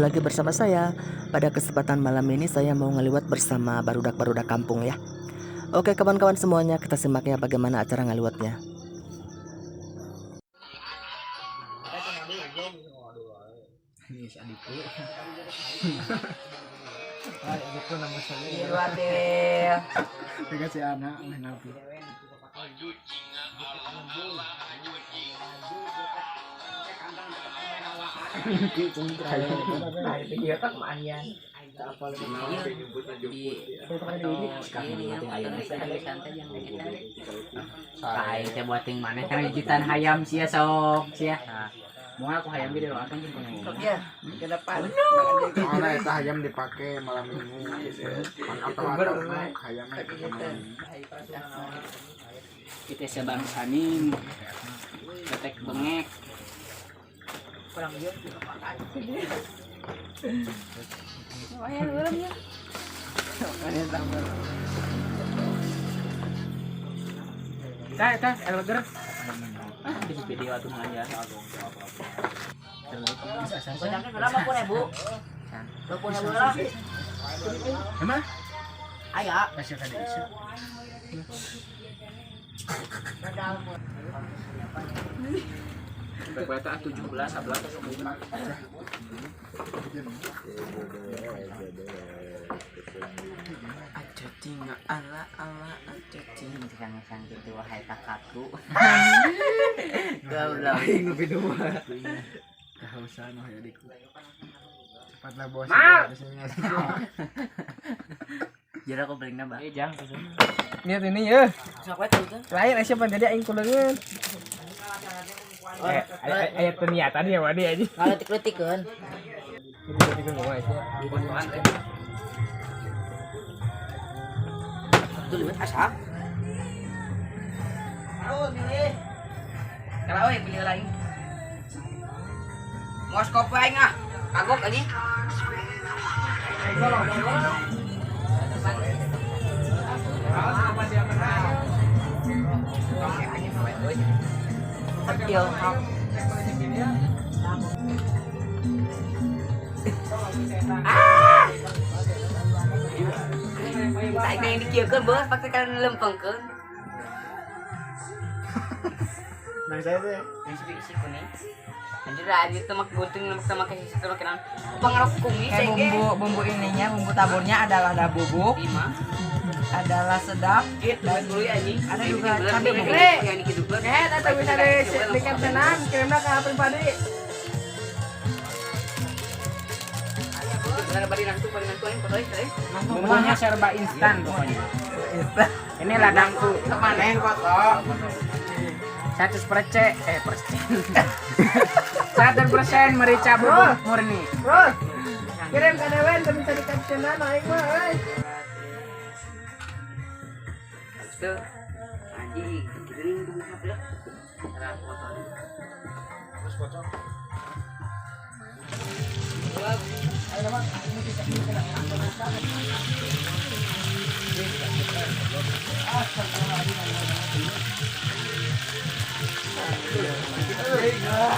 lagi bersama saya. Pada kesempatan malam ini saya mau ngaliwet bersama barudak-barudak kampung ya. Oke kawan-kawan semuanya, kita simak ya bagaimana acara ngaliwetnya. Ini si adikku. Hai, adikku nama saya. Iya, Dengan si anak main api. Kain teh buat ting maneh kan gigitan hayam sia sok sia. Mau aku hayam gede doakan jeung kuno. Ya, ke depan. Soalnya eta hayam dipake malam minggu. Pan atau hayamnya ke malam minggu. Kita sebangsaning ketek bengek. Kurang jauh. Lumayan belum ya. Tah tah elger. Ah, di video atuh mah aja. Gocangnya berapa pun ribu? 20.000 lah. Emang? Aya. Kasih kada isu. Beta 17 11 Aduh tinggal ala ala aduh tinggal sang gitu wahai kakakku. Goblok. Aing lebih dua. Kehausan wahai adikku. Cepatlah bos. Jadi aku beli nambah. Eh, jang. Niat ini ya. Sok we tuh. Lain Aisyah pan jadi aing kuleungeun. Eh, aya teu niatan ya wadi aja. Ngaletik-letikeun. Itu ngomong Aisyah. Tuh liwet asa. Kalau euy pilih lain. Moskop aing ah. Kagok anjing. Kecil. Saya yang dikieukeun beuh pake kan lempengkeun. Nah, saya teh Isi kuning. Anjir aja teh mak gunting sama make sisi teh make naon. Pangarok kumis Kayak bumbu bumbu ininya, bumbu taburnya adalah da bubuk, Lima. adalah sedap, Gitu dulu ya anjing. ada juga cabai bubuk. Yang dikit dulu. Eh, eta bisa di dikapsenan, kirimna ka pribadi. Bener bari nantu aing potoy euy. Bumbunya serba instan pokoknya. Ini ladangku. mana yang foto? 100% eh persen. 100% merica bubuk murni. Bro, kirim ka Dewen teu bisa dikapsenan aing mah euy. Tuh. Anjing, gitu nih bumbu HP lah. Cara foto. Terus foto.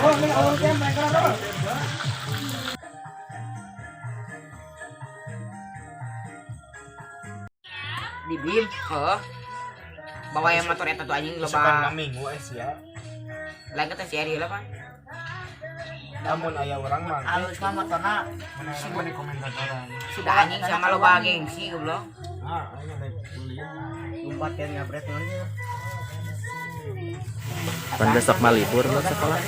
Oh, ini awal jam mereka bro. Di BIM, heeh. Bawa yang motor eta tuh anjing Sukan loba. minggu es ya. Lain kata si Ari lah pan. Namun ayah orang mah. Halus mah motorna. Mana orang mah di komentatoran. Sudah anjing sama loba gengsi goblok. Ah, aing ada ulin. Lumpat kan ngabret namanya. Pan besok mah libur buat sekolah.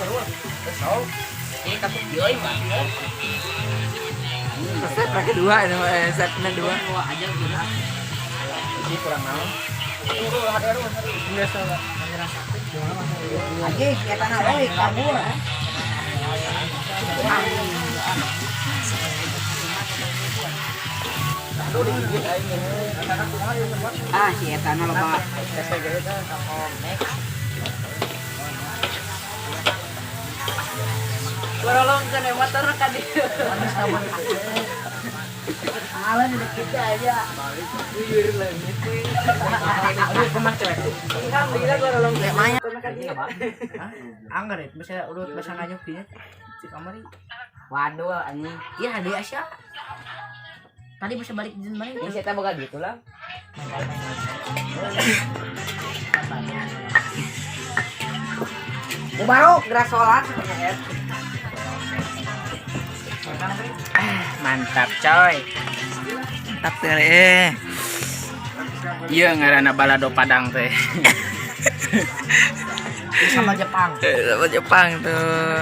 Ini takut euy mah. Set pakai dua, ini setnya dua. Wah, aja gitu. Ini kurang naon. Anjing, eta na euy kabur. Ah, si eta na loba. Gorolongkeun we motor ka dieu. Alah di deket aja. Aduh, kumaha cewek. Alhamdulillah gorolongkeun. Anggar ya, bisa urut bisa nganyuk dia. Di kamar. Waduh anjing. Iya ada Asya. Tadi bisa balik izin mana? Ini saya bakal gitu lah. Baru gerak sholat. Mantap coy. Mantap teh. Iya ngaranna balado Padang teh. Sama Jepang. Sama Jepang tuh.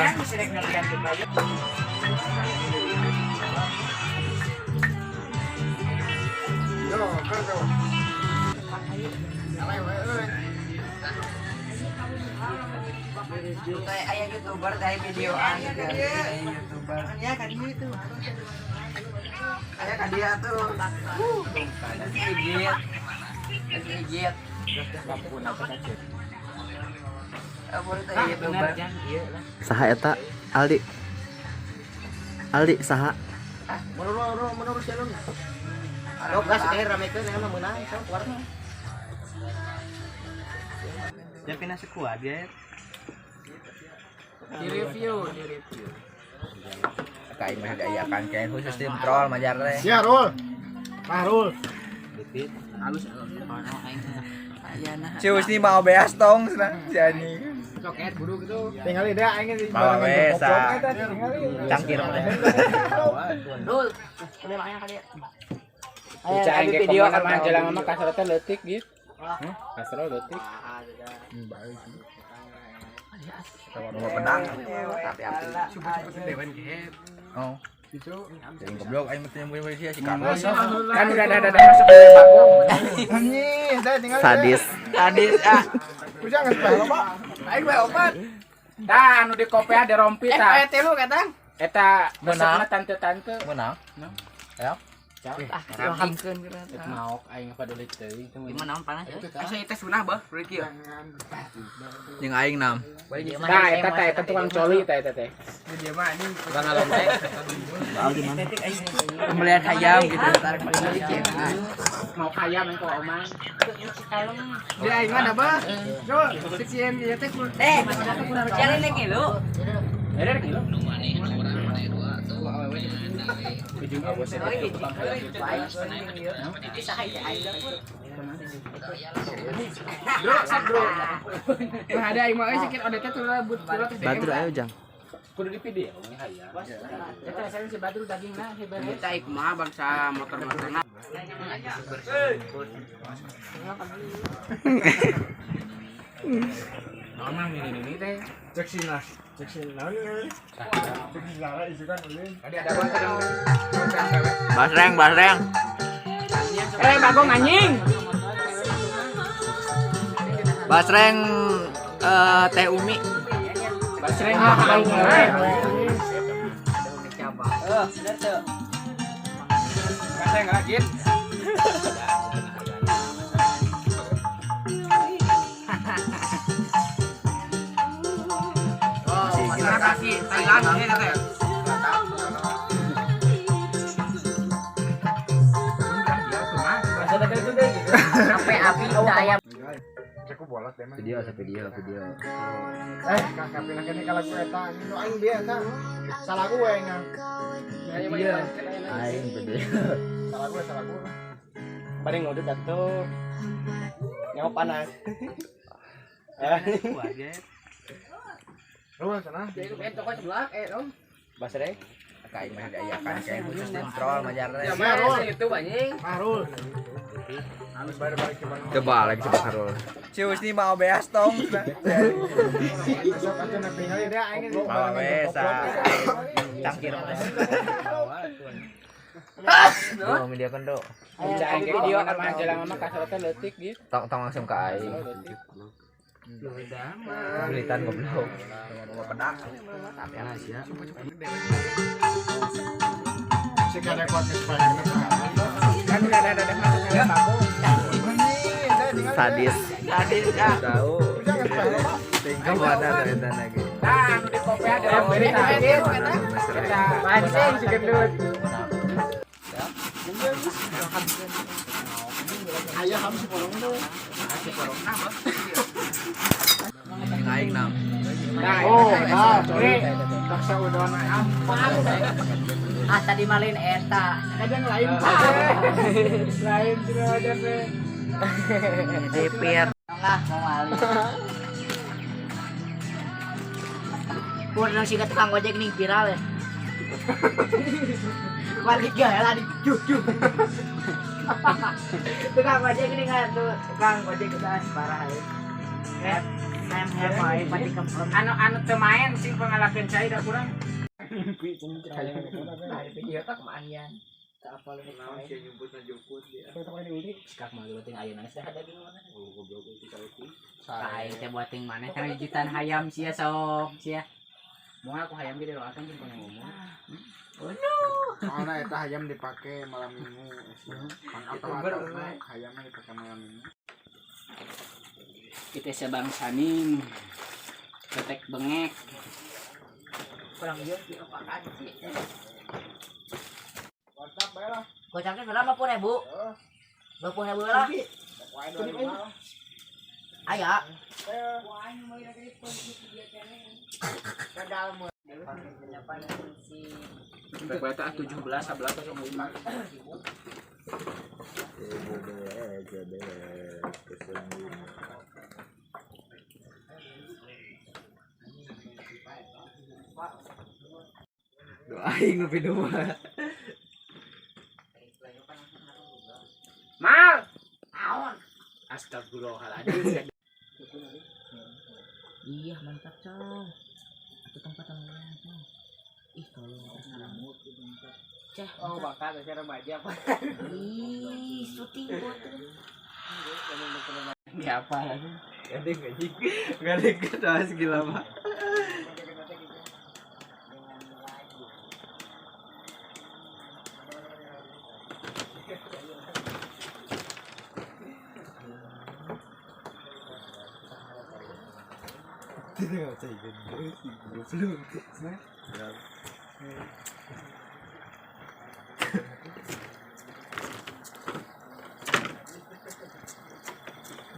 Yo, kerja. Kayak ayah YouTuber dari videoan gitu. YouTuber. Ya kan itu. Ayah kan dia tuh. Gigit. Gigit. YouTuber. Saha eta Aldi. Aldi saha? Menurut jalan. Lo gas eh ramekeun emang meunang sok warna. Tapi nasi kuat ya. Di review. Kain mah diayakan kain khusus tim troll majar teh. Ya, Rul. Ah, Rul. Halus. Si Husni mau beas tong cenah si anjing. Coket buru gitu. Tinggal dia aing di Bawa we, sa. Tinggal. Cangkir teh. Dul. Ini makanya kali ya. Bicara aing ge video mah jalan mah kasar teh leutik gitu. Kasar leutik. Mau pedang. Tapi api. Oh. Jadi goblok aing mah teu nyambung sia si Carlos. Kan udah ada masuk ke Bagong. Anjing, saya tinggal. Sadis. Sadis ah. Ujang geus bae loba. Aing bae opat. Tah anu di kopi ada rompi tah. Eh tilu katang. Eta Menang. resepna tante-tante. Menang. Ya. Hamkeun Rek maok aing paduli teuing. Gimana naon panas ya? Asa itu sunah bah, Ricky ya. Jeung aing nam. Tah eta teh eta tukang coli tah eta teh. Dia mah anjing. Tukang ngalonte. Pembelian hayam gitu. Mau kaya main kok oman. Dia aing mah bah. Yo, sekian ieu teh Eh, jalan lagi lu. Ada rek ngilu. Ujung awas eta tukang hayam. Bro, sok bro. Nah, ada aing mah euy sakit odetnya tuh but Badru ayo Jang. Kudu di video we hayam. Eta rasana si Badru dagingna hebat. Kita ik mah bangsa motor-motorna. Naon mah ini teh. Cek sina. Cek sina. Cek sina isu kan ulin. Tadi ada apa kadang. Basreng, basreng. Eh Bagong anjing. Basreng teh Umi. Basreng mah aing we. Basreng rajin. Terima kasih Thailand ini teh. Sampai api udah ayam. Cek bolos deh mah. Video video video. Eh, kakak pindah kene kalau gue eta anjing nu aing bieu eta. Salah gue aing. Video. Aing video. Salah gue, salah gue. Bari ngudut atuh. Nyawa panas. Rul sana. Basreng. Kain mah diayakan kain khusus tim troll majar teh. Ya, Rul. Itu anjing. Ah, Rul. Balik ke Bandung. Coba lagi coba Karol. Si Husni mau beas tong. Besok aja nepi kali dia aing di Bawa we sa. Cangkir teh. Tuh media kendo. Bicara aing ge Video mah jalan mah kasar teh leutik gitu. Tong tong langsung ke aing. Belitan goblok. Mau pedang. Cek ada kuat supaya Kan udah ada masuk ke Bagong. Anjing, saya tinggal. Sadis. Sadis ah. Tahu. Ujang geus bae loba. Tinggal mana dari lagi. Tah anu di kopi ada rompi tah. Eta Mancing si gendut. Ayah ham si porong tuh. Aing nam. Nah, Oh, eta nah. coli tah eta teh. Bakso udon ampang. Ah tadi malin eta. Kadang lain pak. Lain tidak ada teh. Dipir. Lah mau malin. Kurang sih tukang ojek nih viral ya. Balik gak lah di juk. Tukang ojek ini nggak tuh, tukang ojek kita parah ya. Anu anu teu main sing pengalakeun cai da kurang. Video tak kemahian. Tak apa lu Naon sih nyumputna jukut dia. Sikap mah penting ayeuna geus dah daging mana. Goblok itu saeutik. Aing teh buating maneh kana jutaan hayam sia sok sia. Moal aku hayam ge didoakeun jeung kono ngomong. Soalnya eta hayam dipake malam minggu. Pan atau hayamnya dipake malam minggu. Kita sebangsaning ketek bengek. Kurang ieu di apaan sih? WhatsApp bae lah. Gocapnya berapa 50.000? 20.000 lah. Aya. Berapa 17 11 05. Aing lebih dua. Mal. Astagfirullahaladzim. Iya mantap cow. Itu tempat yang cow. Ih tolong. Cah. Oh bakal saya remaja apa? Ih syuting foto. Ini apa lagi? Gading anjing. Gading ketawa segila mah.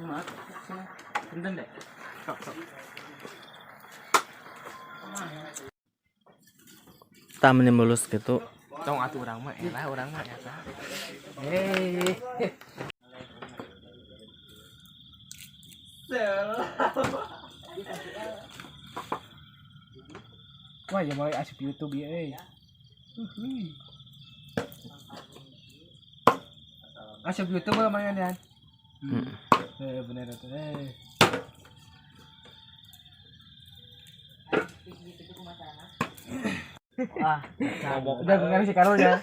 Maaf, punten deh. Tah meni mulus gitu. Tong atuh urang mah elah urang mah eta. Wah, ya mau asup YouTube ya euy. Asup YouTube lumayan ya. Bener tuh. Wah, Udah dengar si Karol ya.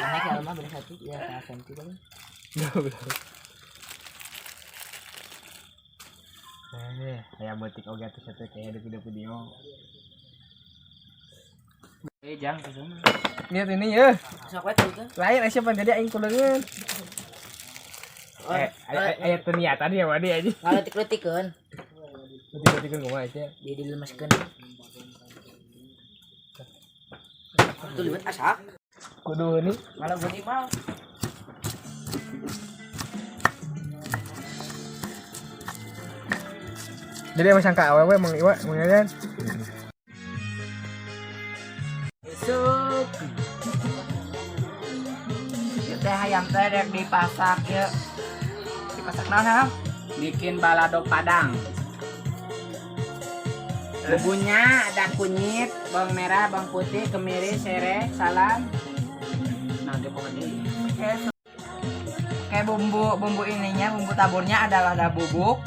naik ya mah beda satu ya senti paling. Ayam batik oge atuh satu kayak ada video-video. Jang ke sana. Lihat ini ya. Sok we tuh. Lain aya pan jadi aing kuleungeun. Aya teu niatan ya wadi aja. Ngaletik-letikeun. Letik-letikeun kumaha aja. Dia dilemeskeun. Itu liwet asak. Kudu ini Malah gua mah. Jadi emang sangka awewe emang iwa emang kan. Esuk. Ieu teh hayam teh rek dipasak ieu. Dipasak naon ha? Bikin balado padang. Bumbunya ada kunyit, bawang merah, bawang putih, kemiri, sereh, salam. Nah, dia pokoknya. Kayak bumbu ininya, bumbu taburnya adalah ada bubuk,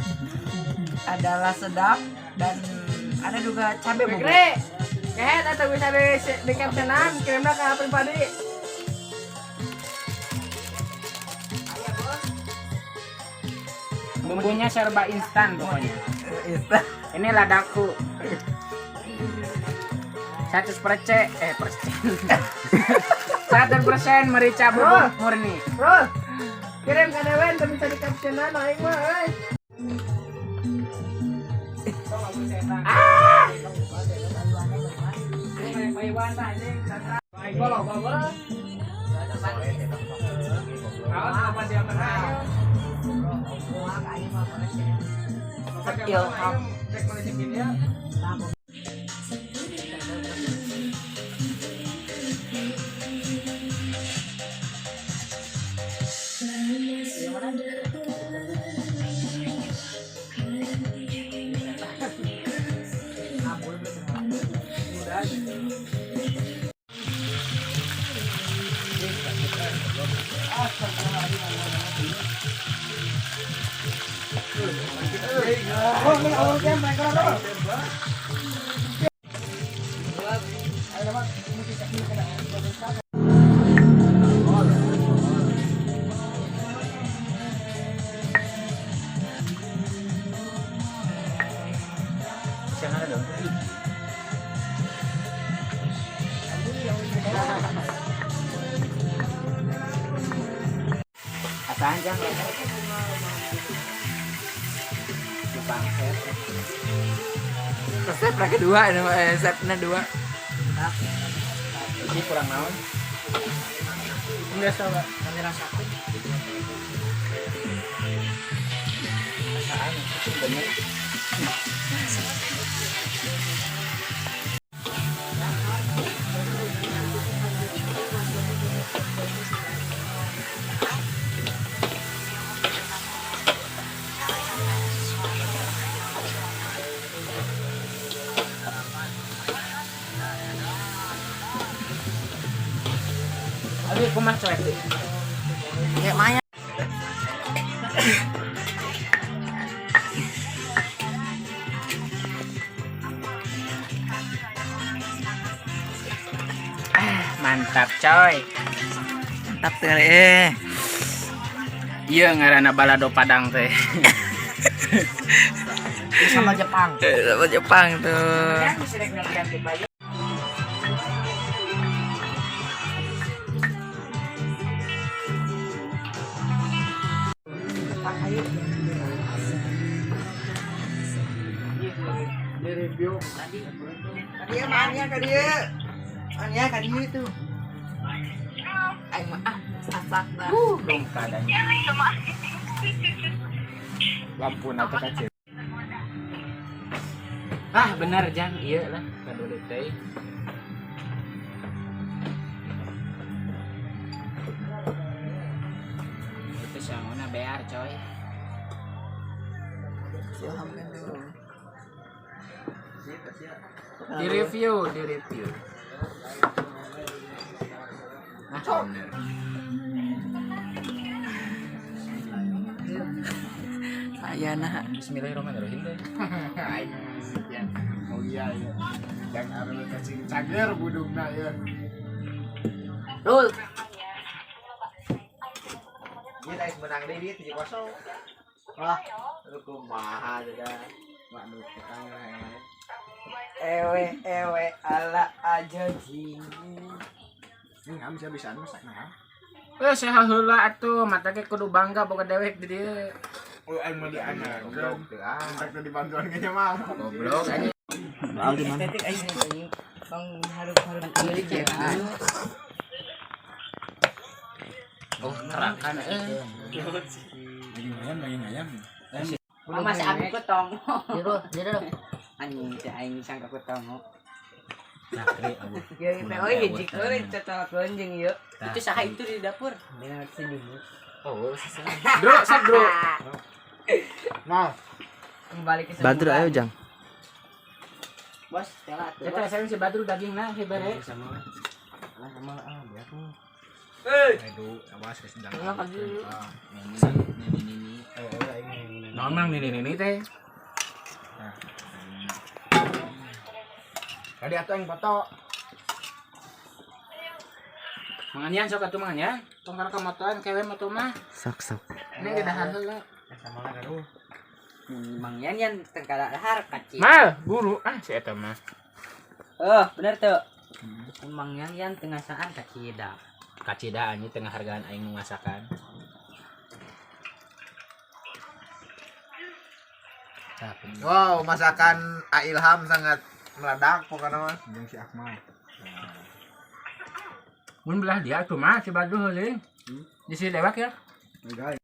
adalah sedap dan ada juga cabai bubuk. Fikri, kehet atau bisa di captionan, kirimlah ke pribadi. Bumbunya serba instan pokoknya. Instan. Ini ladaku. 100% persen. 100% merica bubuk murni. Bro, kirim ke Dewen tuh bisa di captionan aing mah euy. Ilham. Oh, may awal kaya mereka na. Siya nga na doon. Asahan dyan? Resep na kedua, resep na dua. Ini kurang naon? Enggak salah. Kamera sakit. Asaan itu bener. Aduh, aku mah cuek deh. Ya Maya. Mantap, coy. Mantap sekali. Iya ngaranna balado Padang teh. Sama Jepang. Sama Jepang tuh. Di review. Dia mania ka dia. Mania ka dia itu. Aing mah ah asak dah. Dong keadaannya. Lampu nanti kecil. Ah, benar Jang, iya lah kado teh. Itu sangona bear, coy. Silahkan dulu. Di review, di review. Ah, bener. Saya nah. Bismillahirrahmanirrahim deh. Aing ya. Oh iya ya. Yang arep kasih cager budungna ya. Rul. Dia tadi menang deui dia 7-0. Wah, lu kumaha dah. Mak nu petang lah. Ewe ewe ala aja jini. Ini ngam bisa bisaan masak nah. Eh, seha heula atuh, mata ge kudu bangga boga dewek di dieu. Oh, aing mah diajarkeun. Entar teh dibantuan ge mah. Goblok anjing. Estetik aing anjing. Bang harus-harus milik ya. Oh, terakan eh. Daging ayam, daging ayam. Mama si aku ketong. Jero, jero. Anjing teh aing sangka ketong. Nah, Ya kita euy hiji keun cocok jeung ieu. Itu saha itu di dapur? Benar sih dulu. Oh, bro, sok bro. Nah, Kembali ke semula. Badru ayo Jang. Bos, telat. Eta saya si Badru daging nah si bere. sama ah biar tuh. Aduh, awas ke sedang. Naon mang nini nini teh? Tadi atuh yang foto. Mangan sok atuh mangan ya. Tong kana kamotoan kewe mah tuh mah. Sok sok. Ini ge dahar heula. Sama lah gaduh. Mang Yan Yan tengkara dahar kacil. Mal, buru ah si eta mah. Oh, bener tuh. Mang Yan Yan tengah saan kacida. Kacida anjing tengah hargaan aing nu ngasakan. Wow, masakan A Ilham sangat meledak pokoknya mah. Jeung si Akmal. Mun belah dia tuh mah si Badru heuleung. Di si lewat ya. Guys.